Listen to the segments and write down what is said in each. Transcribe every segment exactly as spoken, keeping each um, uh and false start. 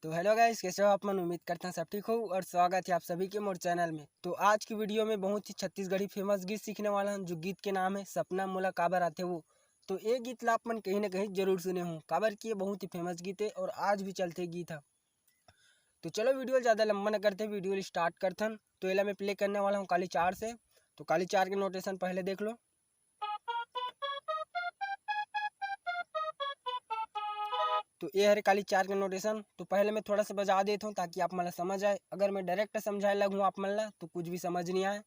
तो हेलो गाइस, कैसे हो आप मन? उम्मीद करते हैं सब ठीक हो और स्वागत है आप सभी के मोर चैनल में। तो आज की वीडियो में बहुत ही छत्तीसगढ़ी फेमस गीत सीखने वाला हूँ, जो गीत के नाम है सपना मोला काबर आथे वो। तो ये गीत ला आप मन कहीं ना कहीं जरूर सुने हो, काबर कि ये बहुत ही फेमस गीत है और आज भी चलते गीत है। तो चलो वीडियो ज़्यादा लंबा न करते, वीडियो स्टार्ट करथन। तो एला मैं प्ले करने वाला हूँ काली चार से। तो काली चार के नोटेशन पहले देख लो। तो ये हरे काली चार के नोटेशन। तो पहले मैं थोड़ा सा बजा देता हूँ ताकि आप मन ला समझ आए। अगर मैं डायरेक्ट समझाए लगूँ आप मन ला तो कुछ भी समझ नहीं आए।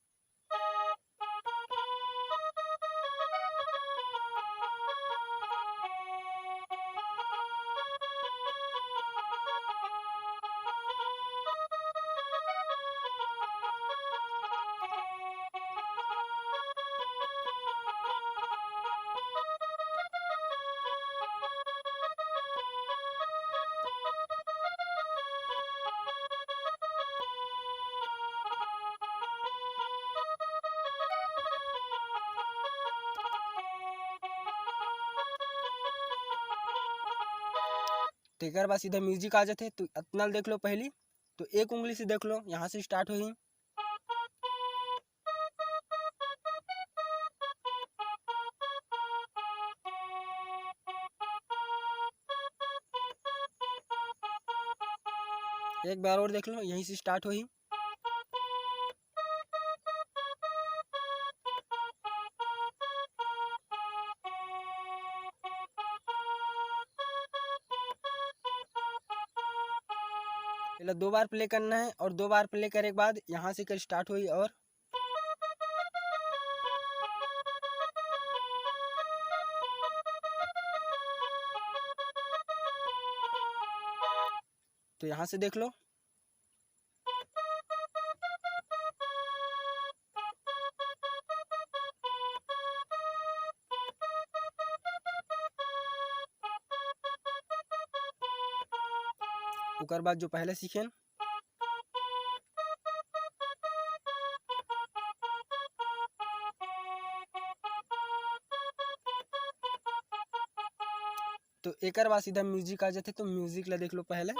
तेकर बाद सीधा म्यूजिक आ जाथे। तो अतना ल देख लो पहली, तो एक उंगली से देख लो, यहाँ से स्टार्ट होही। एक बार और देख लो, यहीं से स्टार्ट होही। पहले दो बार प्ले करना है और दो बार प्ले करे के बाद यहाँ से कर स्टार्ट होही और तो यहाँ से देख लो। ओकर बाद जो पहले सीखेन, तो एकर बाद सीधा म्यूजिक आ जाथे। तो म्यूजिक ला देख लो पहले।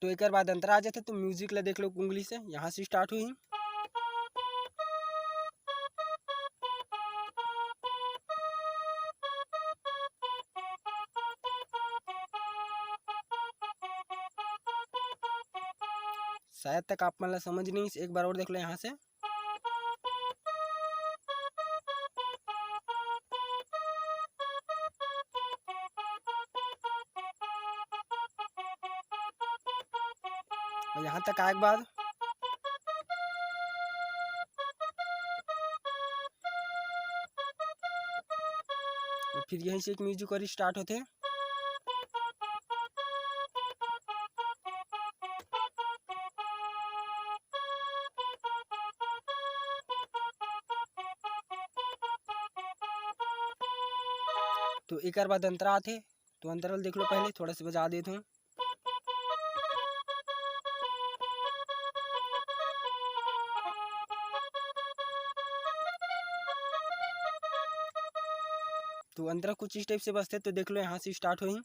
तो एकर बाद अंतरा आ जाथे। तो म्यूजिक ला देख लो, उंगली से यहाँ से स्टार्ट होही। शायद तक आप मन ला समझ नहीं, एक बार और देख लो यहाँ से। और यहाँ तक आए के बाद और फिर यहीं से एक म्यूजिक और स्टार्ट होथे। तो एकर बाद अंतरा आथे, तो अंतरा ल देख लो पहले, थोड़ा सा बजा देत हूँ। तो अंतरा कुछ इस टाइप से बजथे, तो देख लो यहाँ से स्टार्ट होही।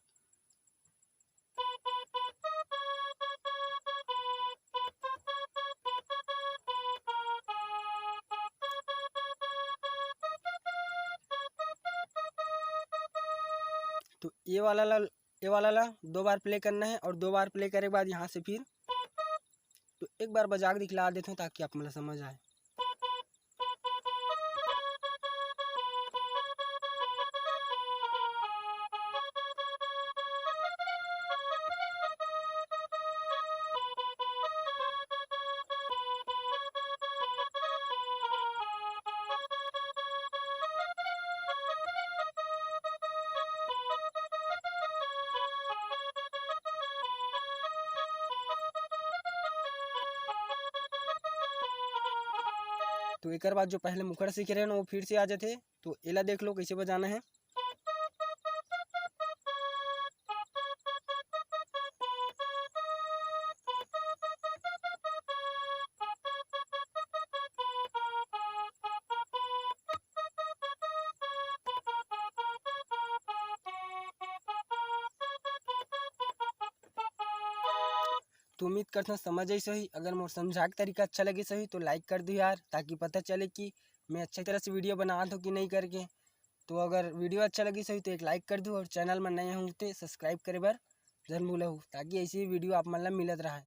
तो ये वाला ला, ये वाला ला दो बार प्ले करना है और दो बार प्ले करे के बाद यहाँ से फिर तो एक बार बजा के दिखला देता हूँ ताकि आप मन ला समझ आए। तो एकर बाद जो पहले मुखड़ा सीखे रहे ना, वो फिर से आ जाथे। तो एला देख लो कैसे बजाना है। तो उम्मीद करथों समझ आइस होही। अगर मोर समझा के तरीका अच्छा लगिस होही तो like कर दू यार, ताकि पता चले कि मैं अच्छी तरह से video बनात हों कि नहीं करके। तो अगर video अच्छा लगिस होही तो एक like कर दू और channel में नए हो तो subscribe करे बर झन भूलहू, ताकि ऐसी video आप मन ला मिलत रहे।